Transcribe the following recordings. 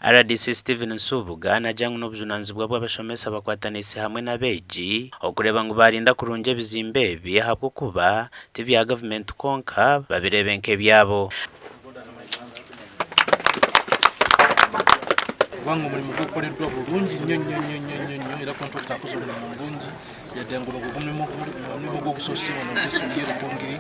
Rdc Stephen Nsubuga naagira ngu n'obujunanizibwa bw'abashomesa bakwataniise hamwe n'abeegi okureeba ngu baarinda kurungi ebizimbe ebi ahabw'okuba ti bya gavumenti kwonka babireebe nk'ebyabo. Kubanga omurimo gukoreddwa burungi nnyo nnyo nnyo nnyo nnyo nnyo era kontrakita akoze omurimo murungi yadde ngu guno gwe mulimu gwe ogusoose wano mu disitulikiti y'e Rukungiri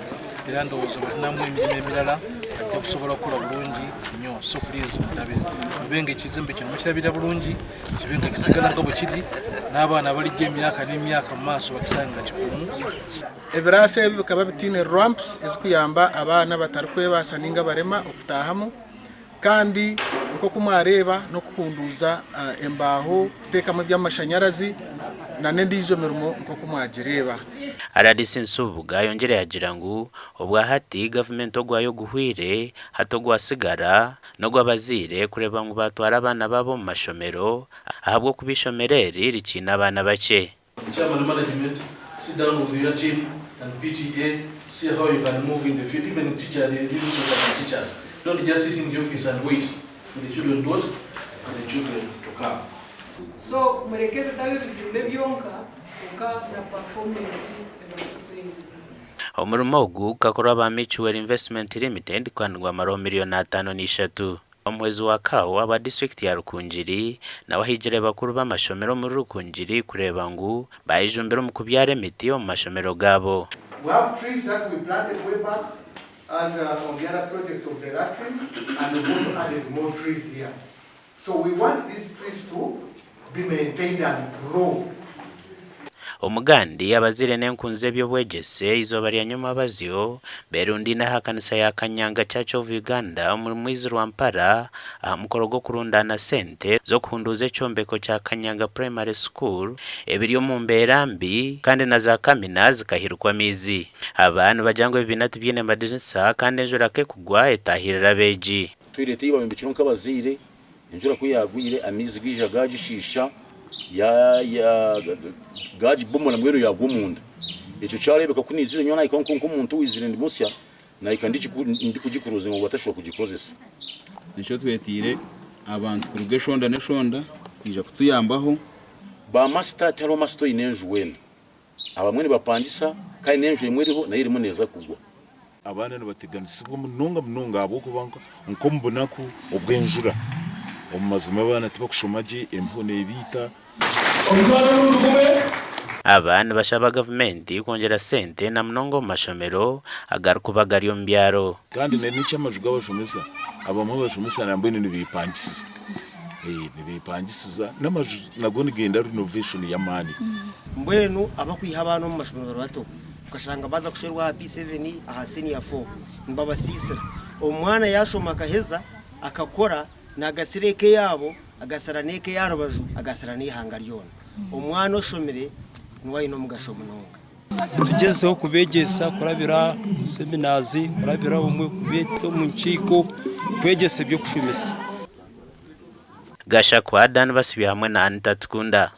era ndowooza bwe tunaamuwa emirimu emirala ajja kusobola kukola bulungi nnyo so please mulabe mube nga ekizimbe kino mukirabira bulungi kibe nga kisigala nga bwe kiri n'abaana abalijja emyaka n'emyaka mu maaso bakisange nga kigumu. Ebiraasi ebi bikaba bitaine ramps ezikuyamba abaana abatarikwebaasa ninga abarema okutaahamu kandi nk'oku mwareeba n'okuhunduuza embaaho kuteekamu eby'amashanyarazi n'endiijo mirimo nk'oku mwagireeba. Rdc Nsubuga ayongyire yagira ngu obwahati gavumenti ogwayo guhwire hati ogwasigara n'ogw'abazaire kureeba ngu baatwara abaana baabo omu mashomero ahabw'okuba eishomero eri rikiine abaana bakye. Chairman management sit down with your team and PTA see how you can move in the field even teacher the resources and teachers don't just sit in the office and wait for the children to what for the children to come. So mureke bitaba ebizimbe byonka kwonka na performance ebaase kuhinduka. Omurimo ogu gukakorwa aba Mitchwell Investment Limited kandi gwamaraho miriyoni 53. Omuhwezi wa CAO aba disiturikiti ya Rukungiri nawe ahigire bakuru b'amashomero omuri Rukungiri kureeba ngu bayejumbira omu kubyara emiti omu mashomero gaabo. We have trees that we planted way back as on the other project of the latrine and we've also added more trees here. So we want these trees to be maintained and grow. Omugandi, abazaire n'enkunzi z'eby'obwegyese eizooba rya nyomwabazyo beerundaine aha kanisa ya Kanyanga Church of Uganda omuri Mwizi Rwampara aha mukoro gw'okurundaana sente z'okuhunduuza ekyombeko kya Kanyanga Primary School ebiri omu mbeera mbi kandi na za kamina zikahirikwa amaizi. Aba nibagira ngu ebibiina tibyine madirisa kandi enjura ku ekugwa etaahirira abeegi. Toilet ei bayombekire nk'abazaire Enjura ku yaagwire amaizi gaija gaagishiisha, gaagibomora mbwenu yaagwa omunda. Ekyo kyareebeka ku naizire nyowe naahika nk'omuntu owaizire ndi musya, naahika ndikugikuruuza ngu batashobora kugikozesa. Nikyo twetiire abantu kuruga eshonda n'eshonda kwija kutuyambaho. Ba masita tihariho masita oine enju weena. Abamwe nibapangisa kandi n'enju emwe eriho nayo erimu neeza kugwa. Abaana nibateganisibwa munonga munonga ahabw'okuba nk'omu bunaku obw'enjura, omu mazima abaana tibakushoma gye, embeho neebaita. Omutwaro omurundi gumwe. Aba nibashaba gavumenti kwongyera sente na munonga omu mashomero agarikuba gari omu byaro. Kandi n'eky'amaju g'abashomesa, abamwe abashomesa nambwenu nibeepangisiza. Nibeepangisiza n'amaju nago nigenda renovation y'amaani. Mbwenu abakwiha abaana omu mashomero bari bato okashanga baaza kushwerwa aha P7 aha senior four nibabasiisira. Omwana yaashoma akaheza akakora naagasira eka eyaabo, agasira n'eka ey'aha rubaju, agasira n'eihanga ryona. Omwana oshomire niwe aine omugasho munonga. Nitugyezaho kubeegyesa kurabira omu seminaazi, kurabira omu kubeeta omu nkiiko, kwegyesa eby'okushomesa. Gashakwa, Dan Basibye hamwe na Anita Tukunda.